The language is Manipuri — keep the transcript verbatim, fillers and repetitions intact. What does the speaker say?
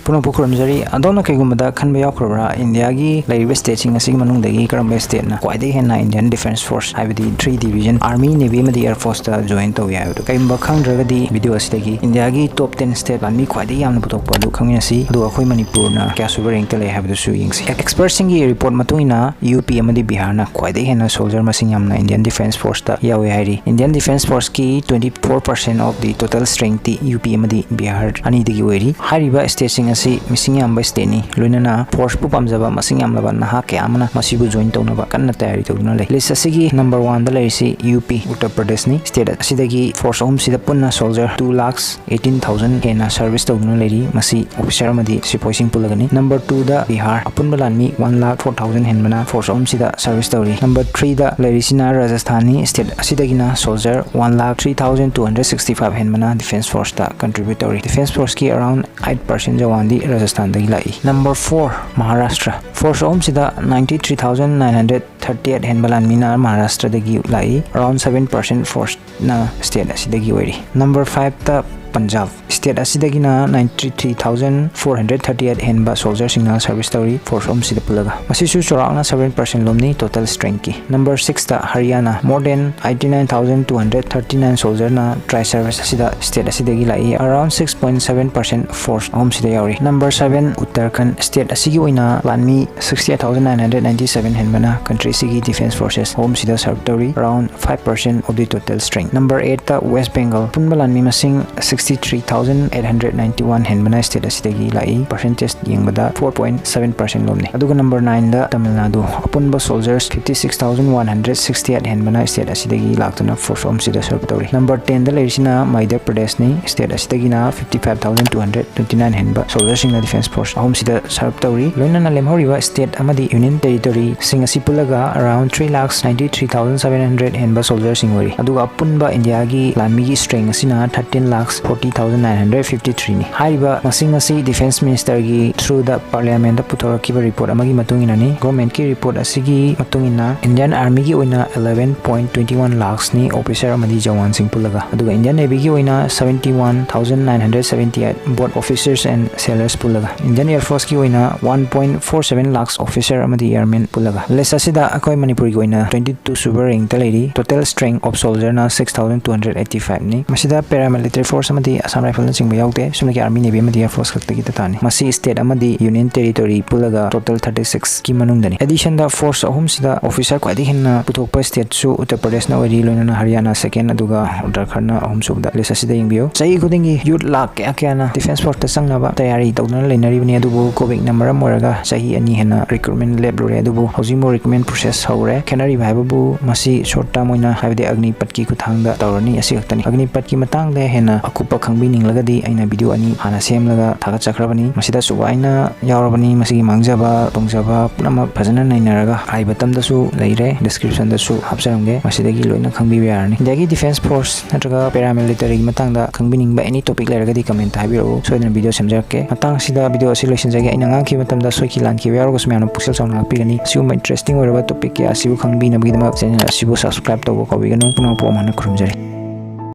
ꯄꯨꯝꯅꯃꯛꯄꯨ ꯈꯨꯔꯨꯝꯖꯔꯤ꯫ ꯑꯗꯣꯝꯅ ꯀꯩꯒꯨꯝꯕꯗ ꯈꯟꯕ ꯌꯥꯎꯈ꯭ꯔꯕ꯭ꯔꯥ, ꯏꯟꯗꯤꯌꯥꯒꯤ ꯂꯩꯔꯤꯕ stateꯁꯤꯡ ꯑꯁꯤꯒꯤ ꯃꯅꯨꯡꯗꯒꯤ ꯀꯔꯝꯕ stateꯅ ꯈ꯭ꯋꯥꯏꯗꯒꯤ ꯍꯦꯟꯅ Indian Defence Force, ꯍꯥꯏꯕꯗꯤ three division, Army, Navy ꯑꯃꯗꯤ Air Forceꯇ join ꯇꯧꯏ ꯍꯥꯏꯕꯗꯨ? ꯀꯩꯒꯨꯝꯕ ꯈꯪꯗ꯭ꯔꯒꯗꯤ video ꯑꯁꯤꯗꯒꯤ ꯏꯟꯗꯤꯌꯥꯒꯤ top ten state ꯂꯥꯟꯃꯤ ꯈ꯭ꯋꯥꯏꯗꯒꯤ ꯌꯥꯝꯅ ꯄꯨꯊꯣꯛꯄ ꯑꯗꯨ ꯈꯪꯃꯤꯟꯅꯁꯤ, ꯑꯗꯨꯒ ꯑꯩꯈꯣꯏ ꯃꯅꯤꯄꯨꯔꯅ ꯀꯌꯥꯁꯨꯕ rankꯇ ꯂꯩ ꯍꯥꯏꯕꯗꯨꯁꯨ ꯌꯦꯡꯁꯤ꯫ Expertꯁꯤꯡꯒꯤ report ꯃꯇꯨꯡ ꯏꯟꯅ UP ꯑꯃꯗꯤ ꯕꯤꯍꯥꯔꯅ ꯈ꯭ꯋꯥꯏꯗꯒꯤ ꯍꯦꯟꯅ soldier ꯃꯁꯤꯡ ꯌꯥꯝꯅ Indian Defence Forceꯇ ꯌꯥꯎꯏ ꯍꯥꯏꯔꯤ꯫ Indian Defence Forceꯀꯤ twenty four percent of the total strengthꯇꯤ UP ꯑꯃꯗꯤ ꯕꯤꯍꯥꯔ ꯑꯅꯤꯗꯒꯤ ꯑꯣꯏꯔꯤ꯫ ꯍꯥꯏꯔꯤꯕ stateꯁꯤꯡ ꯑꯁꯤ ꯃꯤꯁꯤꯡ ꯌꯥꯝꯕ stateꯅꯤ, ꯂꯣꯏꯅꯅ forceꯄꯨ ꯄꯥꯝꯖꯕ ꯃꯁꯤꯡ ꯌꯥꯝꯂꯕ ꯅꯍꯥ ꯀꯌꯥ ꯑꯃꯅ ꯃꯁꯤꯕꯨ join ꯇꯧꯅꯕ ꯀꯟꯅ ꯇꯌꯥꯔꯤ ꯇꯧꯗꯨꯅ ꯂꯩ꯫ List ꯑꯁꯤꯒꯤ number oneꯗ ꯂꯩꯔꯤꯁꯤ UP, ꯎꯠꯇꯔ ꯄ꯭ꯔꯗꯦꯁꯅꯤ꯫ State ꯑꯁꯤꯗꯒꯤ force ꯑꯍꯨꯝꯁꯤꯗ ꯄꯨꯟꯅ soldier two lakhs eighteen thousand ꯍꯦꯟꯅ service ꯇꯧꯗꯨꯅ ꯂꯩꯔꯤ꯫ ꯃꯁꯤ officer ꯑꯃꯗꯤ ꯁꯤꯐꯥꯏꯁꯤꯡ ꯄꯨꯜꯂꯒꯅꯤ꯫ Number twoꯗ ꯕꯤꯍꯥꯔ, ꯑꯄꯨꯟꯕ ꯂꯥꯟꯃꯤ one lakh four thousand ꯍꯦꯟꯕꯅ force ꯑꯍꯨꯝꯁꯤꯗ service ꯇꯧꯔꯤ꯫ Number threeꯗ ꯂꯩꯔꯤꯁꯤꯅ ꯔꯥꯖꯁꯊꯥꯟꯅꯤ꯫ State ꯑꯁꯤꯗꯒꯤꯅ soldier one lakh three thousand two hundred sixty five ꯍꯦꯟꯕꯅ Defence Forceꯇ contribute ꯇꯧꯔꯤ꯫ Defence Forceꯀꯤ around eight percent ꯖꯋꯥꯟꯗꯤ ꯔꯥꯖꯁꯊꯥꯟꯗꯒꯤ ꯂꯥꯛꯏ꯫ Number four, Maharashtra. Force ꯑꯍꯨꯝꯁꯤꯗ ninety three thousand nine hundred thirty eight ꯍꯦꯟꯕ ꯂꯥꯟꯃꯤꯅ ꯃꯍꯥꯔꯥꯁꯇ꯭ꯔꯗꯒꯤ ꯂꯥꯛꯏ꯫ Around seven percent force ꯅ state ꯑꯁꯤꯗꯒꯤ ꯑꯣꯏꯔꯤ꯫ Number fiveꯇ Punjab. State ꯑꯁꯤꯗꯒꯤꯅ ninety three thousand four hundred thirty eight ꯍꯦꯟꯕ soldierꯁꯤꯡꯅ service ꯇꯧꯔꯤ force ꯑꯍꯨꯝꯁꯤꯗ ꯄꯨꯜꯂꯒ꯫ ꯃꯁꯤꯁꯨ ꯆꯥꯎꯔꯥꯛꯅ seven percent ꯂꯣꯝꯅꯤ total strengthꯀꯤ꯫ Number sixꯇ ꯍꯔꯤꯌꯥꯅꯥ꯫ More than eighty nine thousand two hundred thirty nine soldierꯅ tri-service ꯑꯁꯤꯗ state ꯑꯁꯤꯗꯒꯤ ꯂꯥꯛꯏ꯫ Around six point seven percent force ꯑꯍꯨꯝꯁꯤꯗ ꯌꯥꯎꯔꯤ꯫ Number seven, Uttarakhand. State ꯑꯁꯤꯒꯤ ꯑꯣꯏꯅ ꯂꯥꯟꯃꯤ sixty eight thousand nine hundred ninety seven ꯍꯦꯟꯕꯅ country ꯑꯁꯤꯒꯤ Defence Forces ꯑꯍꯨꯝꯁꯤꯗ serve ꯇꯧꯔꯤ, around five percent of the total strength꯫ Number eightꯇ West Bengal꯫ ꯑꯄꯨꯟꯕ ꯂꯥꯟꯃꯤ ꯃꯁꯤꯡ sixty three thousand eight hundred ninety one ꯍꯦꯟꯕꯅ state ꯑꯁꯤꯗꯒꯤ ꯂꯥꯛꯏ꯫ Percentage ꯌꯦꯡꯕꯗ four point seven percent ꯂꯣꯝꯅꯤ꯫ ꯑꯗꯨꯒ number nineꯗ ꯇꯥꯃꯤꯜ ꯅꯥꯗꯨ꯫ ꯑꯄꯨꯟꯕ soldiers fifty six thousand one hundred sixty eight ꯍꯦꯟꯕꯅ state ꯑꯁꯤꯗꯒꯤ ꯂꯥꯛꯇꯨꯅ force ꯑꯍꯨꯝꯁꯤꯗ serve ꯇꯧꯔꯤ꯫ Number tenꯗ ꯂꯩꯔꯤꯁꯤꯅ ꯃꯙ꯭ꯌ ꯄ꯭ꯔꯗꯦꯁꯅꯤ꯫ State ꯑꯁꯤꯗꯒꯤꯅ fifty five thousand two hundred twenty nine ꯍꯦꯟꯕ soldierꯁꯤꯡꯅ Defence Force ꯑꯍꯨꯝꯁꯤꯗ serve ꯇꯧꯔꯤ꯫ ꯂꯣꯏꯅꯅ ꯂꯦꯝꯍꯧꯔꯤꯕ state ꯑꯃꯗꯤ union territoryꯁꯤꯡ ꯑꯁꯤ ꯄꯨꯜꯂꯒ around three lakhs ninety three thousand seven hundred ꯍꯦꯟꯕ soldierꯁꯤꯡ ꯑꯣꯏꯔꯤ꯫ ꯑꯗꯨꯒ ꯑꯄꯨꯟꯕ ꯏꯟꯗꯤꯌꯥꯒꯤ ꯂꯥꯟꯃꯤꯒꯤ strength ꯑꯁꯤꯅ thirteen lakhs forty thousand nine hundred hundred fifty ꯊ꯭ꯔꯤꯅꯤ꯫ ꯍꯥꯏꯔꯤꯕ ꯃꯁꯤꯡ ꯑꯁꯤ Defence Ministerꯒꯤ throughꯗ Parliamentꯇ ꯄꯨꯊꯣꯔꯛꯈꯤꯕ report ꯑꯃꯒꯤ ꯃꯇꯨꯡ ꯏꯟꯅꯅꯤ꯫ Governmentꯀꯤ report ꯑꯁꯤꯒꯤ ꯃꯇꯨꯡ ꯏꯟꯅ Indian Armyꯒꯤ ꯑꯣꯏꯅ eleven point twenty one lakhsꯅꯤ, officer ꯑꯃꯗꯤ ꯖꯋꯥꯟꯁꯤꯡ ꯄꯨꯜꯂꯒ, ꯑꯗꯨꯒ Indian Navyꯒꯤ ꯑꯣꯏꯅ seventy one thousand nine hundred seventy eight, both officers and sailors ꯄꯨꯜꯂꯒ, Indian Air Forceꯀꯤ ꯑꯣꯏꯅ one point four seven lakhs, officer ꯑꯃꯗꯤ airman ꯄꯨꯜꯂꯒ꯫ List ꯑꯁꯤꯗ ꯑꯩꯈꯣꯏ ꯃꯅꯤꯄꯨꯔꯒꯤ ꯑꯣꯏꯅ twenty two ꯁꯨꯕ rankꯇ ꯂꯩꯔꯤ꯫ Total strength of soldierꯅ six thousand two hundred eighty fiveꯅꯤ꯫ ꯃꯁꯤꯗ Paramilitary Force ꯑꯃꯗꯤ Assam Rifleꯅꯆꯤꯡꯕ ꯌꯥꯎꯗꯦ꯫ ꯁꯨꯞꯅꯒꯤ Army, Navy ꯑꯃꯗꯤ Air Force ꯈꯛꯇꯒꯤ dataꯅꯤ꯫ ꯃꯁꯤ state ꯑꯃꯗꯤ Union Territory ꯄꯨꯜꯂꯒ total thirty sixꯀꯤ ꯃꯅꯨꯡꯗꯅꯤ꯫ Additionꯗ force ꯑꯍꯨꯝꯁꯤꯗ officer ꯈ꯭ꯋꯥꯏꯗꯒꯤ ꯍꯦꯟꯅ ꯄꯨꯊꯣꯛꯄ stateꯁꯨ ꯎꯠꯇꯔ ꯄ꯭ꯔꯗꯦꯁꯅ ꯑꯣꯏꯔꯤ, ꯂꯣꯏꯅꯅ ꯍꯔꯤꯌꯥꯅꯥ second, ꯑꯗꯨꯒ ꯎꯠꯇꯔꯥꯈꯟꯗꯅ ꯑꯍꯨꯝꯁꯨꯕꯗ꯫ List ꯑꯁꯤꯗ ꯌꯦꯡꯕꯤꯌꯨ꯫ ꯆꯍꯤ ꯈꯨꯗꯤꯡꯒꯤ youth ꯂꯥꯈ ꯀꯌꯥ ꯀꯌꯥꯅ Defence Forceꯇ ꯆꯪꯅꯕ ꯇꯌꯥꯔꯤ ꯇꯧꯗꯨꯅ ꯂꯩꯅꯔꯤꯕꯅꯤ, ꯑꯗꯨꯕꯨ COVIDꯅ ꯃꯔꯝ ꯑꯣꯏꯔꯒ ꯆꯍꯤ ꯑꯅꯤ ꯍꯦꯟꯅ recruitment ꯂꯦꯞꯂꯨꯔꯦ꯫ ꯑꯗꯨꯕꯨ ꯍꯧꯖꯤꯛꯃꯨꯛ recruitment process ꯍꯧꯔꯦ꯫ ꯈꯦꯠꯅꯔꯤꯕ ꯍꯥꯏꯕꯕꯨ ꯃꯁꯤ short term ꯑꯣꯏꯅ, ꯍꯥꯏꯕꯗꯤ ꯑꯒꯅꯤꯄꯠꯀꯤ ꯈꯨꯠꯊꯥꯡꯗ ꯇꯧꯔꯅꯤ꯫ ꯑꯁꯤ ꯈꯛꯇꯅꯤ꯫ ꯑꯒꯅꯤꯄꯠꯀꯤ ꯃꯇꯥꯡꯗ ꯍꯦꯟꯅ ꯑꯀꯨꯞꯄ ꯈꯪꯕꯤꯅꯤꯡꯂꯒꯗꯤ ꯑꯩꯅ video ꯑꯅꯤ ꯍꯥꯟꯅ ꯁꯦꯝꯂꯒ ꯊꯥꯒꯠꯆꯈ꯭ꯔꯕꯅꯤ꯫ ꯃꯁꯤꯗ ꯁꯨꯒꯥꯏꯅ ꯌꯥꯎꯔꯕꯅꯤ꯫ ꯃꯁꯤꯒꯤ ꯃꯥꯡꯖꯕ ꯇꯣꯡꯖꯕ ꯄꯨꯝꯅꯃꯛ ꯐꯖꯅ ꯅꯩꯅꯔꯒ I buttonꯗꯁꯨ ꯂꯩꯔꯦ, descriptionꯗꯁꯨ ꯍꯥꯞꯆꯔꯝꯒꯦ꯫ ꯃꯁꯤꯗꯒꯤ ꯂꯣꯏꯅ ꯈꯪꯕꯤꯕ ꯌꯥꯔꯅꯤ꯫ Indiaꯒꯤ Defence Force ꯅꯠꯇ꯭ꯔꯒ Paramilitaryꯒꯤ ꯃꯇꯥꯡꯗ ꯈꯪꯕꯤꯅꯤꯡꯕ any topic ꯂꯩꯔꯒꯗꯤ commentꯇ ꯍꯥꯏꯕꯤꯔꯛꯎ꯫ ꯁꯣꯏꯗꯅ video ꯁꯦꯝꯖꯔꯛꯀꯦ꯫ ꯃꯇꯥꯡꯁꯤꯗ video ꯑꯁꯤ ꯂꯣꯏꯁꯤꯟꯖꯒꯦ꯫ ꯑꯩꯅ ꯉꯥꯡꯈꯤꯕ ꯃꯇꯝꯗ ꯁꯣꯏꯈꯤ ꯂꯥꯟꯈꯤꯕ ꯌꯥꯎꯔꯒꯁꯨ ꯃꯌꯥꯝꯅ ꯄꯨꯛꯆꯦꯜ ꯆꯥꯎꯅ ꯉꯥꯛꯄꯤꯒꯅꯤ꯫ ꯑꯁꯤꯒꯨꯝꯕ interesting ꯑꯣꯏꯔꯕ topic ꯀꯌꯥ ꯑꯁꯤꯕꯨ ꯈꯪꯕꯤꯅꯕꯒꯤꯗꯃꯛ channel ꯑꯁꯤꯕꯨ subscribe ꯇꯧꯕ ꯀꯥꯎꯕꯤꯒꯅꯨ꯫ ꯄꯨꯝꯅꯃꯛꯄꯨ ꯑꯃꯨꯛ ꯍꯟꯅ ꯈꯨꯔꯨꯝꯖꯔꯤ꯫